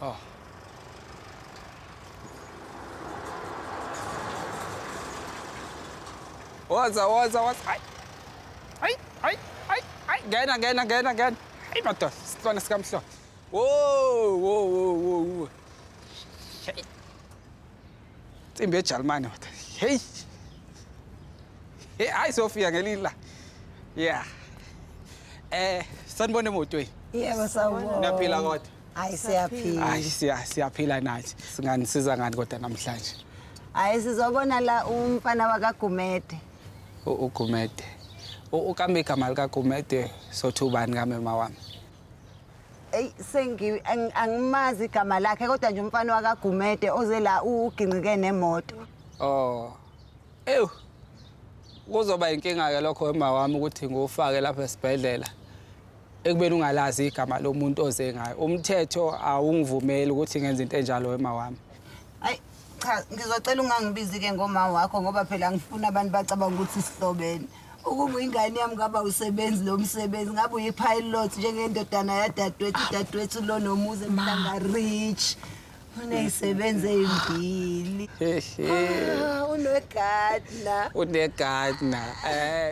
Oh. Woza woza woza. Hayi. Hayi hayi hayi hayi ngena ngena ngena ngena. Hayi madoda, silwane sikamhlophe. Wo wo wo wo wo. Hey. Insimbi yeJalimane madoda. Hey. Hey, hayi sofika ngelila. Yeah. Sanibona emotweni. Yebo sawubona. Niyaphila kodwa? Hayi siyaphila. Hayi siyaphila nathi. Singanisiza ngani kodwa namhlanje? Hayi sizobona la umfana wakaGumede. UGumede. Ukambe igama likaGumede sothi ubani kamema wami? Ey sengi angimazi igama lakhe kodwa nje umfana wakaGumede oze la uginqike nemoto. Oh. Ew. Kuzoba inkinga ke lokho ema wami ukuthi ngiwufake lapha esibhedlela. Ekubeni ungalazi igama lomuntu oze ngayo. Umthetho awungivumeli ukuthi ngenze into enjalo ema wami. Hayi cha ngizocela ungangibizi ke ngoma wakho ngoba phela ngifuna abantu bacabanga ukuthi sihlobene. Ukuba ingane yami ngaba usebenzi lo msebenzi ngabe uyipilot njengendodana yadadewethu dadewethu lo nomuzi emhlanga rich. Uneyisebenzi ezimbili. Unegardener. Unegardener.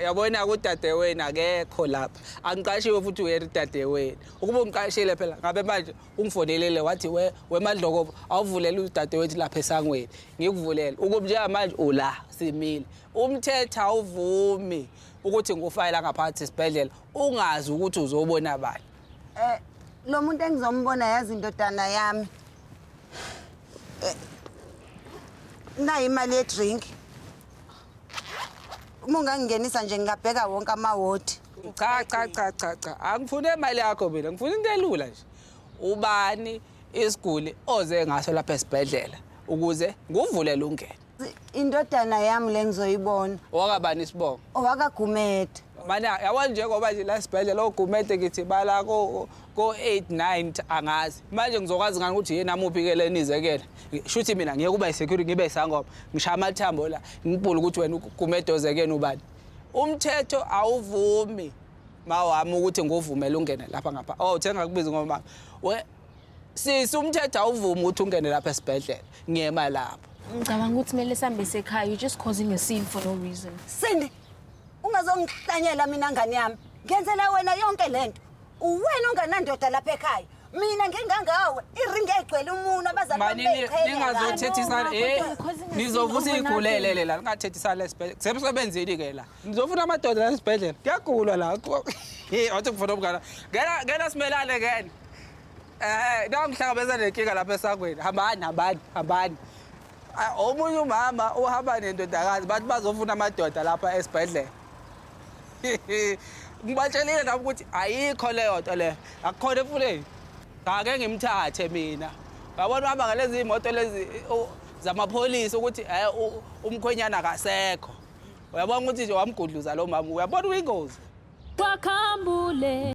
Yabona kudadewenu akekho lapha. Angiqashiwe futhi uyena udadewenu. Ukuba ungiqashile phela ngabe manje ungifonelele wathi we weMadlokovu awuvulele udadewethu lapha esangweni. Ngikuvulele. Ukuba njengamanje ula simile. Umthetho awuvumi ukuthi ngikufayela ngaphathi esibhedlela ungazi ukuthi uzobona bani. Lo muntu engizombona yazi indodana yami. Nayi imali yedrink. Uma ungangingenisa nje ngingabheka wonke amawodi. Cha cha cha cha cha. Angifuni imali yakho mina, ngifuna into elula nje. Ubani isiguli oze ngaso lapha esibhedlela ukuze nguvulele ungene. Indodana yami le ngizoyibona. Owakabani isibongo? OwakaGumede. Mana yabona njengoba nje la esibhedlela oGumede ngithi bala ko 8 9 angazi. Manje ngizokwazi ngani ukuthi yena muphi ke lenize kena. Shuthi mina ngeke kuba isecurity ngibe isangoma. Ngishaya amathambo la ngibhule ukuthi wena uGumede oze kena ubani. Umthetho awuvumi mawami ukuthi nguvumele ungene lapha ngapha. Oh uthenga kubiza ngoba we sisi umthetho awuvumi ukuthi ungene lapha esibhedlela. Ngiyema lapho. Ngicabanga ukuthi kumele sihambe sekhaya. You're just causing a scene for no reason. Cindy, ungazongihlanyela mina ngane yami. Ngenzela wena yonke lento. Uwena onganandoda lapha ekhaya. Mina ngingangawe, iringi egcwele umunwe abazali bami Mani beyiqhenya ngayo. ningazothethisana No, eh you're causing a scene nizovusa over igulelele la ningathethisana esibhedlela. Kusemsebenzini ke la. Nizofuna amadoda la esibhedlela. Kuyagulwa la. Hey, wathi ngifuna umngane. Ngena ngena simelane ngena. Nangihlangabeza nenkinga lapha esangweni. Hambani hambani hambani. Omunye umama uhamba nendodakazi bathi bazofuna amadoda lapha esibhedlela. Ngibatshelile nami ukuthi ayikho leyo nto leyo. Akukhona emfuleni. Ake ngimthathe mina. Uyabona uhamba ngalezi imoto lezi zamapholisa ukuthi umkhwenyana akasekho. Uyabona ukuthi nje wamgudluza lo mama. Uyabona uyingozi. Kwakhambule.